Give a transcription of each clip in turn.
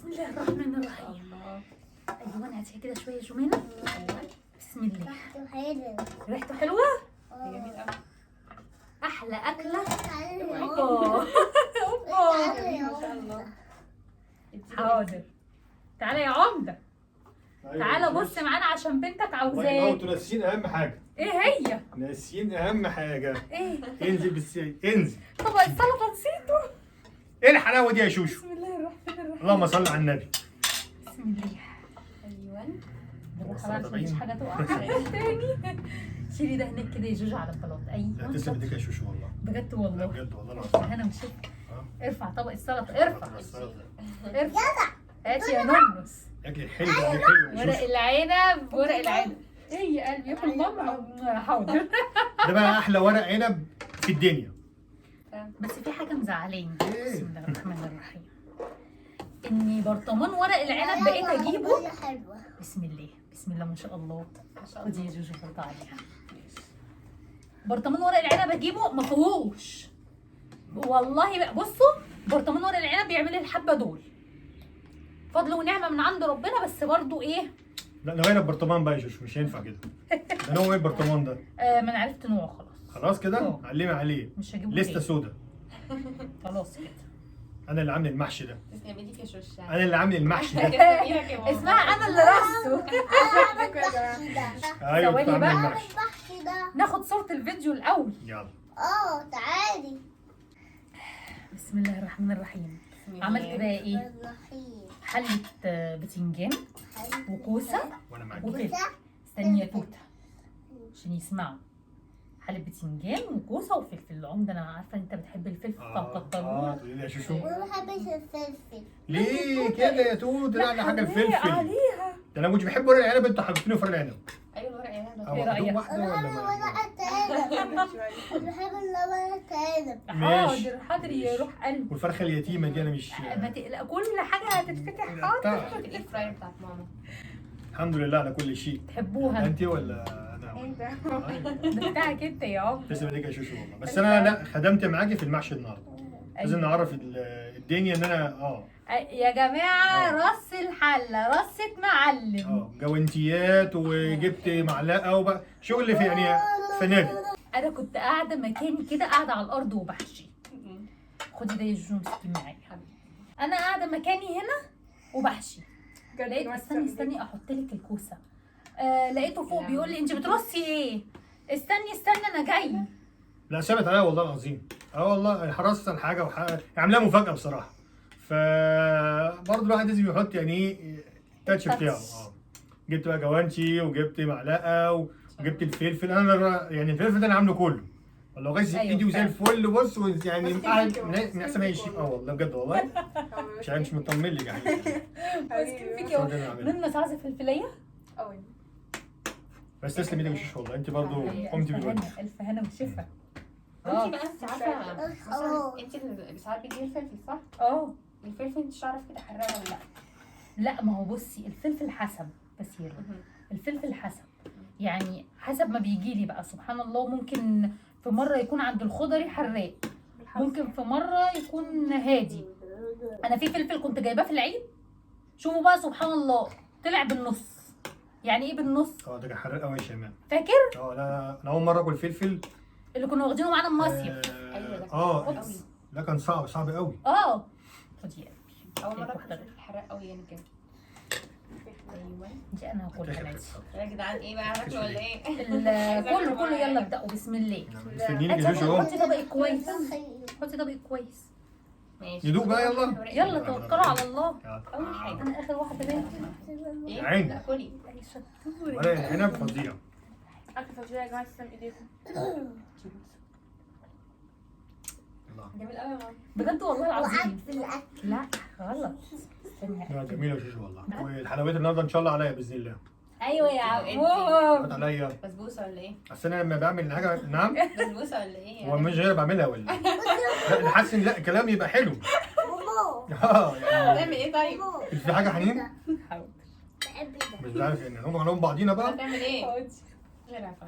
بسم الله الرحمن الرحيم. الله. ايوه هاتيها كده شوية جمانه. ايوه بسم الله. ريحته حلوة. ريحته حلوة. جميل قوي. احلى اكله. تعالي يا اوبا اوبا. تعالي يا ما شاء الله. حاضر، تعالى يا عمده، تعالى بص معانا عشان بنتك الله، عاوزاك. انتوا ناسيين اهم حاجة. ايه هي؟ ناسيين اهم حاجة. ايه؟ انزل بالسي، انزل. طبق السلطة نسيته. ايه الحلاوة دي يا شوشو؟ بسم الله الرحمن الرحيم. اللهم صل على النبي. بسم الله. ايوه. بالراحة بقى عشان مفيش حاجة تقع تاني. شيلي ده هناك كده يا جوجو على البلاط. لا ايوه تسلم ايديك يا شوشو والله. بجد لا والله. بجد والله العظيم. هنا وشوف. آه. ارفع طبق السلطة، ارفع السلطة. ارفع. هاتي يا نونس. اكل حلو، اكل حلو يا ورق شوشو. العنب، ورق العنب. ايه يا قلبي ياكل ماما. حاضر. ده بقى احلى ورق عنب في الدنيا. بس في حاجة مزعلاني. إيه؟ بسم الله الرحمن الرحيم. اني برطمان ورق العنب بقيت اجيبه. حلوة. بسم الله، بسم الله ما شاء الله. ما شاء خدي يا الله. جوجو حط عليها. برطمان ورق العنب اجيبه ما فيهوش والله بقى. بصوا برطمان ورق العنب بيعمل لي الحبة دول، فضل ونعمه من عند ربنا. بس برضو ايه، لا نغير البرطمان بقى يا شوشو، مش هينفع كده. ده نوع ايه البرطمان ده؟ ما انا عرفت نوعه خلاص. خلاص كده أوه. علمي عليه. مش هجيبه لستة تاني. سودا. خلاص كده. انا اللي عامل المحشي ده. تسلم ايديك يا شوشة. انا اللي عامل المحشي ده. تسلم ايدك يا ماما. اسمها انا اللي رصه. ايوه ثواني كنت عامل بقى. المحشي. المحشي ده. ناخد صورة الفيديو الاول. يلا. تعالي. بسم الله الرحمن الرحيم. بسم الله. عملت بقى ايه؟ الرحيم. حلة بتنجان وكوسة وانا معاك. وفلفل. استني يا توتة عشان يسمعوا. حلة بتنجان وكوسة وفلفل. العمدة انا عارفة انت بتحب الفلفل فهكتره. تقولي لي يا شوشو. وما بحبش الفلفل. ليه كده يا توت؟ لا، حاجة الفلفل. عليها. ده انا مش بحب ورق العنب، انتوا حبيتوني في ورق العنب. ايوه الورق العنب ده. أو إيه أدوق رأيك؟ واحدة انا ولا بحب ما ورق العنب. بحب الورق العنب. ماشي. حاضر حاضر يا روح قلبي. والفرخه اليتيمة دي انا مش ما تقلق، كل حاجة هتتفتح. حاضر. ال air fryer بتاعت ماما. الحمد لله على كل شيء. تحبوها. انت ولا انا؟ انت. ده بتاعك انت يا عمر. تسلم ايديك يا شوشو والله. بس انا لا خدمت معاكي في المحشي النهارده. لازم نعرف الدنيا ان انا يا جماعة رص الحلة رصة معلم. جوانتيات وجبت معلقه وبقى شغل في يعني فنادق. انا كنت قاعدة مكاني كده، قاعدة على الارض وبحشي. خدي ده يا جوجو امسكي معايا. انا قاعدة مكاني هنا وبحشي. لقيت استني استني احط لك الكوسه. لقيته فوق بيقول لي انت بترصي ايه؟ استني استني انا جاي. لا ثابت عليا والله العظيم. والله انا حرصت على حاجة عاملاها مفاجاة بصراحة. ف برضه الواحد لازم يحط يعني ايه ال touch بتاعه. جبت بقى جوانتي وجبت معلقه وجبت الفلفل. انا يعني الفلفل ده انا عامله كله والله، غسل أيوة ايدي وزي فعلا. الفل. بص يعني بس قاعد كده من احسن ما يشيل. والله بجد والله مش عارف، مش مطمن لك يعني. ماسكين فيك يا بس هو ده اللي أنا عامله. نونس. عايزه فلفليه؟ قوي. بس تسلم ايدك يا شوشو والله، انت برضه قمتي بالواجب. الف هنا وشفا. انت بقى انت عارفه مثلا انت اللي ساعات بتجيبي الفلفل صح؟ الفلفل انت مش عارفه كده حراق ولا لا؟ لا ما هو بصي الفلفل حسب بسيره. الفلفل حسب يعني حسب ما بيجي لي بقى سبحان الله. ممكن في مرة يكون عند الخضري حراق، ممكن في مرة يكون هادي. انا في فلفل كنت جايباه في العيد، شوفوا بقى سبحان الله طلع بالنص. يعني ايه بالنص؟ ده كان حراق قوي يا شيماء. فاكر؟ لا انا اول مرة اكل فلفل اللي كنا واخدينه معانا المصيف. ايوه ده اه لا كان صعب صعب قوي. خدي يا قلبي. اول مرة اكل واحدة. فلفل حراق قوي يعني كده. ايوه دي انا هاكلها العيد. يا جدعان ايه بقى هناكل ولا ايه؟ كله كله يلا ابدأوا بسم الله. مستنيينك يا جوجو اهو. حطي طبق كويس، حطي طبق كويس. ماشي ندوق بقى يلا. يلا توكلوا على الله. اول حاجة انا اخر واحدة باكل. ايه؟ عين. لا كلي. يا شطوره. ورق العنب فظيع. اكل فظيع يا جماعة، تسلم ايديكم. الله. جميل قوي يا ماما. بجد والله العظيم. وقعت في الاكل. لا غلط. استني. لا جميلة يا جوجو والله. والحلويات النهارده ان شاء الله عليا باذن الله. ايوه يا عم. حلويات عليا. بسبوسه ولا ايه؟ اصل انا لما بعمل حاجة. نعم. بسبوسه ولا ايه؟ هو مش غير بعملها ولا إيه؟ لا انا حاسس ان لا كلام يبقى حلو. يعني هتعمل ايه طيب؟ في حاجة حنين؟ حاضر. بحب ده. مش عارف يعني هم كلهم بعضينا بقى. هتعمل ايه؟ غير عارفه.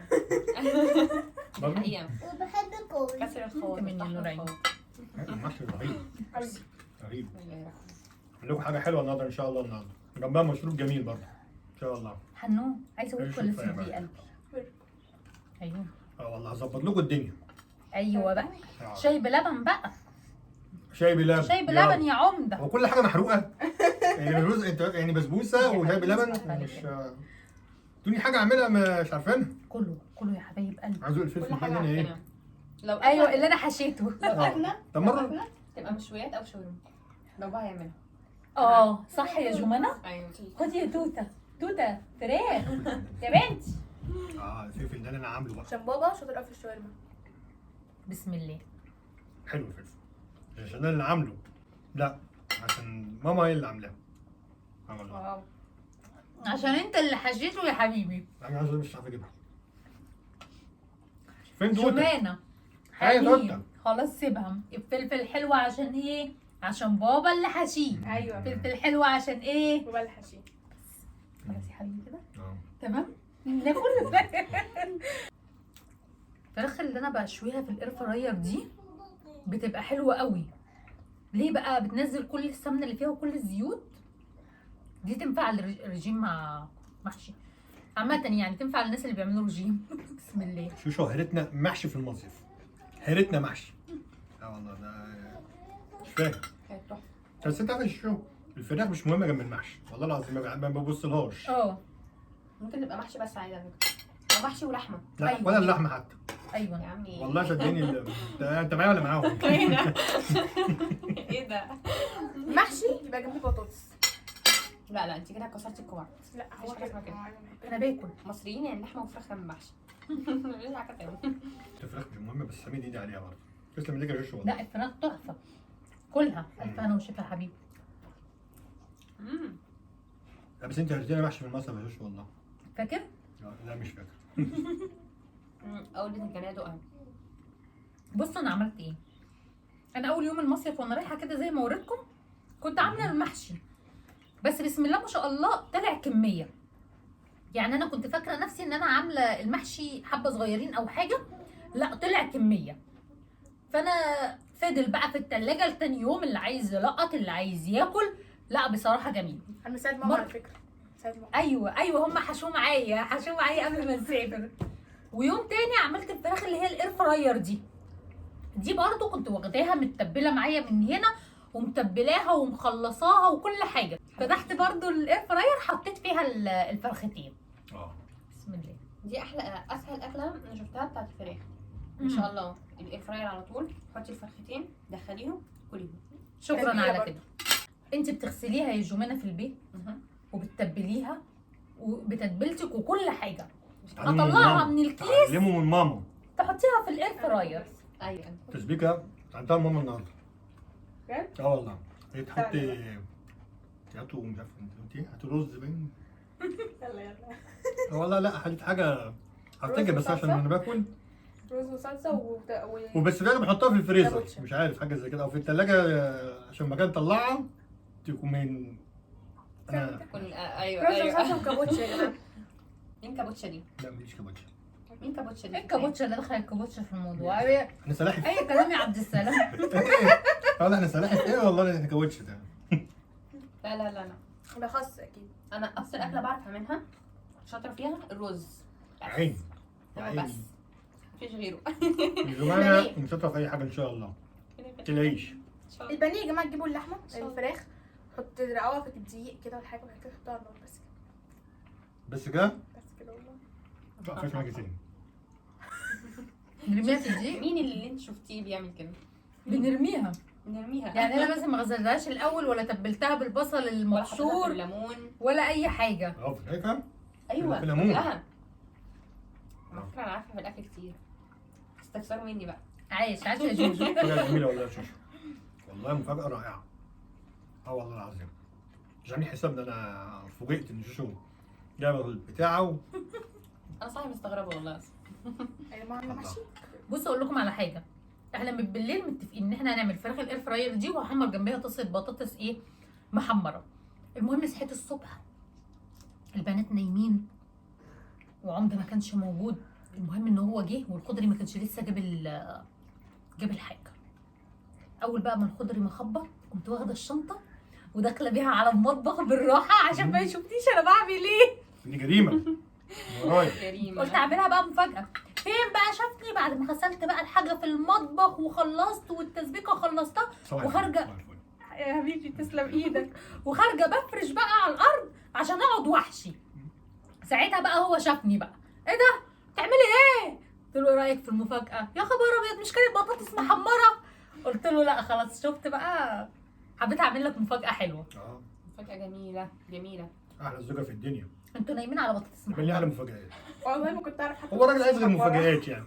برضه؟ الحقيقة وبحب كل. كسر الخواطر. من طحن النورين. الخواطر. المحشي رهيب رهيب. الله يرحمه. لكم حاجة حلوة النهارده ان شاء الله. النهارده جنبها مشروب جميل برضه ان شاء الله. حنون عايزه اقول إيش ولا الفرق صدري بقى؟ قلبي. ايوه اه والله هظبط لكم الدنيا. ايوه بقى. شاي بلبن بقى. شاي بلبن. شاي بلبن يا عمده. هو كل حاجة محروقة يعني بسبوسه انت يعني بسبوسه وشاي بلبن مش ادوني حاجة اعملها مش عارفينها. كله كله يا حبايب قلبي. عايز اقول الفلفل كل حاجة ده ايه؟ عارفينها. لو ايوه اللي انا حشيته. لو اكله طب مرة تبقى مشويات او شاورما لو بقى هيعملها. اه صح يا جمانه. ايوه خدي يا توته. توته فراخ يا بنتي. الفلفل ده اللي انا عامله بقى عشان بابا شاطر قوي في الشاورما. بسم الله. حلو الفلفل عشان انا اللي عامله. لا عشان ماما هي اللي عاملاه. والله عشان انت اللي حشيته يا حبيبي. انا عايز مش عارف اجيبها. فين توته؟ جمانه ايوه خلاص سيبها. الفلفل حلو عشان ايه؟ عشان بابا اللي حشيه. ايوه فلفل حلو عشان ايه؟ بابا اللي حشيه. خلاص يا حبيبي كده تمام ناكل. الفراخ اللي انا بشويها في ال air fryer دي بتبقى حلوة قوي. ليه بقى؟ بتنزل كل السمنة اللي فيها وكل الزيوت. دي تنفع للرجيم مع محشي عامة، يعني تنفع للناس اللي بيعملوا رجيم. بسم الله. شو هرتنا محشي في المصيف. هرتنا محشي. اه والله ده مش فاهم. بس انت عارف شو الفراخ مش مهمة جنب المحشي والله العظيم ما ببصلهاش. ممكن نبقى محشي بس عادي على فكرة، او محشي ولحمه. لا أيوة. ولا اللحمة حتى. ايوه يا عمي والله صدقني انت معايا ولا معاهم؟ ايه ده؟ محشي يبقى جنبه بطاطس. لا لا انت كده كسرتي القواعد. لا هو كده. انا باكل مصريين يعني لحمه وفراخ جنب محشي. مفيش حاجة تانية. الفراخ مش مهمة بس سامي ايدي عليها برضه. تسلم ايديك يا شوشو والله. لا الفراخ تحفة كلها. الف هنا وشفا يا حبيبي. لا بس انت هرتينا محشي في المصيف يا شوشو والله. فاكر؟ لا مش فاكر. اول بتنجانيه دوقها. بصوا انا عملت ايه. انا اول يوم المصيف وانا رايحة كده زي ما وريتكم كنت عامله المحشي، بس بسم الله ما شاء الله طلع كمية. يعني انا كنت فاكره نفسي ان انا عامله المحشي حبه صغيرين او حاجة، لا طلع كمية. فانا فضل بقى في التلاجة لتاني يوم، اللي عايز يلقط اللي عايز ياكل. لا بصراحة جميل. انا مساعد ماما على فكرة. مساعد ماما. ايوه ايوه هم حشوه معايا، حشوه معايا قبل ما نسافر. ويوم تاني عملت الفراخ اللي هي ال air fryer دي برضو كنت واخداها متبله معايا من هنا ومتبلاها ومخلصاها وكل حاجة. فتحت برضو ال air fryer حطيت فيها الفرختين. بسم الله. دي احلى اسهل اكله انا شفتها بتاعت الفراخ. ان شاء الله ال air fryer على طول، حطي الفرختين دخليهم كليهم. شكرا على كده. انت بتغسليها يا جمانه في البيت وبتتبليها وبتتبيلتك وكل حاجة. اطلعها من الكيس. تعلموا من ماما. تحطيها في ال air fryer. ايوه تسبيكه اتعلمتها من ماما النهارده. بجد؟ اه والله. هي تحطي تحطوا مش عارفه انت ايه، هاتوا رز باين. يلا يلا. والله لا حطيت حاجة هفتكر بس عشان انا باكل رز وصلصه وبس في حاجة بنحطها في الفريزر مش عارف حاجة زي كده او في الثلاجة عشان ما كان نطلعها تكون من انا ايوه رز وصلصه وكابوتشا يا جماعة. مين كابوتشا دي؟ لا ماليش كابوتشا. مين كابوتشا دي؟ ايه الكابوتشا اللي دخل الكابوتشا في الموضوع؟ احنا سلاحف. اي كلام يا عبد السلام. اه احنا سلاحف ايه والله احنا كابوتشا ده. لا لا لا لا ده خس اكيد. انا اكتر اكله بعرف اعملها شاطرة فيها الرز. عين بس مفيش غيره. يا جماعة شاطرة في اي حاجة ان شاء الله. تلاقيش. البانيه يا جماعة تجيبوا اللحمة الفراخ حط رقوها في الدقيق كده والحاجة وبعد كده تحطوها على النار بس كده. بس كده؟ بس كده والله. لا مفيش حاجة تاني. نرميها في الدقيق؟ مين اللي انت شفتيه بيعمل كده؟ بنرميها. بنرميها يعني انا مثلا ما غسلتهاش الاول ولا تبلتها بالبصل المبشور ولا ليمون ولا اي حاجة. اه شايفه؟ ايوه في ليمون. على فكرة انا عارفه في الاكل كتير. استفسروا مني بقى. عايش عايش يا جوجو. حاجة جميلة والله يا شوشو. والله مفاجاة رائعة. اه والله العظيم. مش عاملين حسابنا. انا فوجئت ان شوشو جايبه البتاعه انا صاحي مستغربه والله اصلا. ايوه ما محشي. بصوا اقول لكم على حاجة، احنا من بالليل متفقين ان احنا هنعمل فراخ ال air fryer دي وهحمر جنبها طاسه بطاطس ايه محمرة. المهم صحيت الصبح البنات نايمين وعمده ما كانش موجود. المهم ان هو جه والخضري ما كانش لسه جاب الحاجة. اول بقى ما الخضري ما خبط قمت واخده الشنطة وداخله بيها على المطبخ بالراحة عشان ما يشوفنيش انا بعمل ايه. دي جريمة ورايا. جريمة. قلت اعملها بقى مفاجاة. فين بقى شافني بعد ما غسلت بقى الحاجة في المطبخ وخلصت والتسبيكه خلصتها صباح الفل، وخارجة. صباح الفل. يا حبيبي تسلم ايدك، وخارجه بفرش بقى على الارض عشان اقعد وحشي. ساعتها بقى هو شافني بقى، ايه ده بتعملي ايه؟ قلت له ايه رايك في المفاجاة؟ يا خبر ابيض، مش كانت بطاطس محمرة؟ قلت له لا خلاص شفت بقى، حبيت اعمل لك مفاجاة حلوة. اه مفاجاة جميلة جميلة. احلى زوجه في الدنيا. انتوا نايمين على بطاطس عمل لي محمرة. احلى مفاجآت. والله ما كنت اعرف حتى. هو الراجل عايز غير مفاجآت يعني.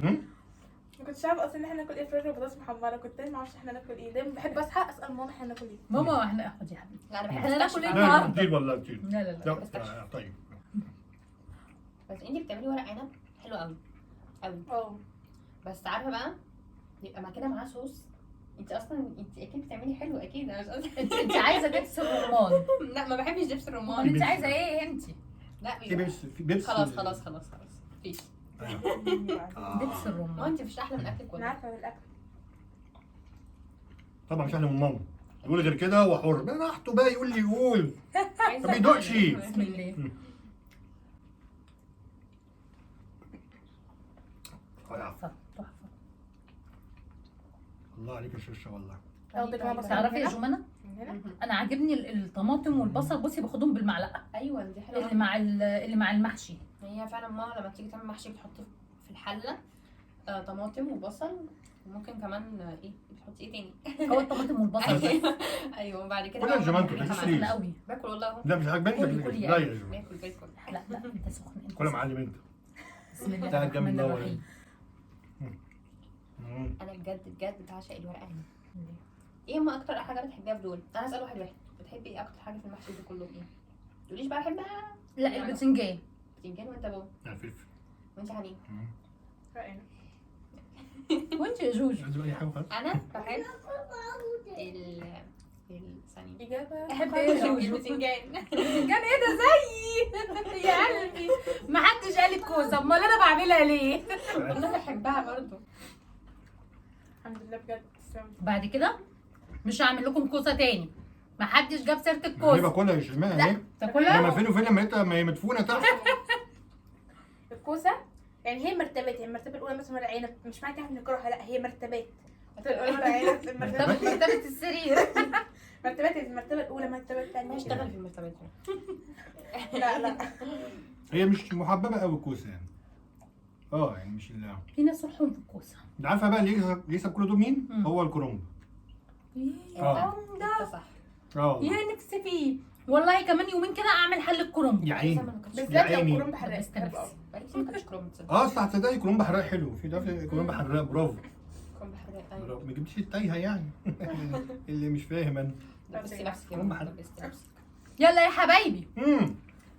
هم؟ ما كنتش عارفه اصلا ان احنا ناكل ايه، فراخ وبطاطس محمرة، كنت دايما ما اعرفش احنا ناكل ايه، دايما بحب اصحى اسال ماما احنا ناكل ايه. ماما احنا خد يا حبيبي. لا انا بحب احنا ناكل استكشف. ايه لا لا النهارده؟ كتير والله كتير. لا لا لا لا طيب. بس انتي بتعملي ورق عنب حلو قوي قوي. اه بس عارفه بقى يبقى مع كده معاه صوص. انت اصلا انت اكيد بتعملي حلو اكيد، انا مش قصدي. انت عايزه دبس الرمان. لا ما بحبش دبس الرمان. انت عايزه ايه انت؟ لا في بيبقى- بيبس، في بيبس. خلاص خلاص خلاص خلاص مفيش. دبس ما الرمان. انت مفيش احلى من اكلك انا والله. عارفه من الاكل. طبعا مش احلى من ماما. يقول غير كده هو حر براحته بقى، يقول لي يقول. عايزة ما بيدوقش. بسم الله. تحفة تحفة. الله عليك يا شرشه والله. ياخدك مع بصل. تعرفي يا هنا؟ جمانه من هنا. انا عاجبني الطماطم والبصل، بصي باخدهم بالمعلقه. ايوه دي حلوة. اللي مع المحشي. هي فعلا ماما لما تيجي تعمل محشي بتحط في الحلة طماطم وبصل، وممكن كمان ايه بتحطي ايه تاني؟ هو الطماطم والبصل بس. ايوه وبعد كده كل يا بقى جماعة، انتوا بتعمليها بتحسوا مع- ليه؟ سخنة قوي. باكل والله اهو. لا مش عاجباني. كلي كلي لا يعني. يا جماعة باكل باكل. لا لا انت سخن انت كل يا سخن. معلم انت. بسم الله بتاع الجنب الرحمن ده ولا الرحيم. مم. انا بجد بجد بعشق الورق عنب. ايه اما اكتر حاجة بتحبيها في دول؟ انا اسال واحد واحد، بتحبي ايه اكتر حاجة في المحشي ده كله؟ ايه؟ تقوليش بقى بحبها. لا البتنجان. بتنجان. وانت بابا؟ لا فلفل. وانت حنين؟ مم. رأينا. وانت يا جوجو؟ عايز اي حاجة خلاص. انا بحب ال ثانية. اجابه. احب ايه يا جوجو؟ البتنجان. البتنجان ايه ده زيي يا قلبي، محدش قال الكوسه، امال انا بعملها ليه؟ والله بحبها برضو. الحمد لله بجد تسلم. بعد كده مش هعمل لكم كوسة تاني، محدش جاب سيره ليه الكوسه. باكلها يا شيماء اهي؟ تاكلها؟ لما فين وفين لما انت ما هي مدفونة تحت. الكوسه يعني هي مرتبات، يعني المرتبة الاولى مثلا ورق عنب، مش معنى كده احنا بنكرهها، لا هي مرتبات. المرتبة الاولى ورق عنب، المرتبة مرتبه السرير. مرتبات، المرتبة الاولى المرتبة الثانية. انا هشتغل في المرتبات دي. لا لا هي مش محببة قوي الكوسه يعني. يعني مش في ناس روحهم في الكوسه. انت عارفه بقى اللي يكسب كل دول مين؟ مم. هو الكرنب. ده ده صح. والله. يا نفسي فيه والله، كمان يومين كده اعمل حل الكرنب. يا عيني. بالذات يا لو عيني. كرنب حراق. لبست نفسي. بقالي كتير ما اكلتش كرنب تصدق. صح تصدقي كرنب حراق حلو، في ده في كرنب حراق. برافو كرنب حراق ايوه. برافو. ما جبتش التايهه يعني. اللي مش فاهم انا. لبستي نفسك يا كرنب ماما، حراق. لبستي نفسك. يلا يا حبايبي، امم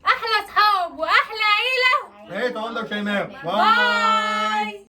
احلى اصحاب واحلى عيله. ايه تقول لك شيماء؟ باي.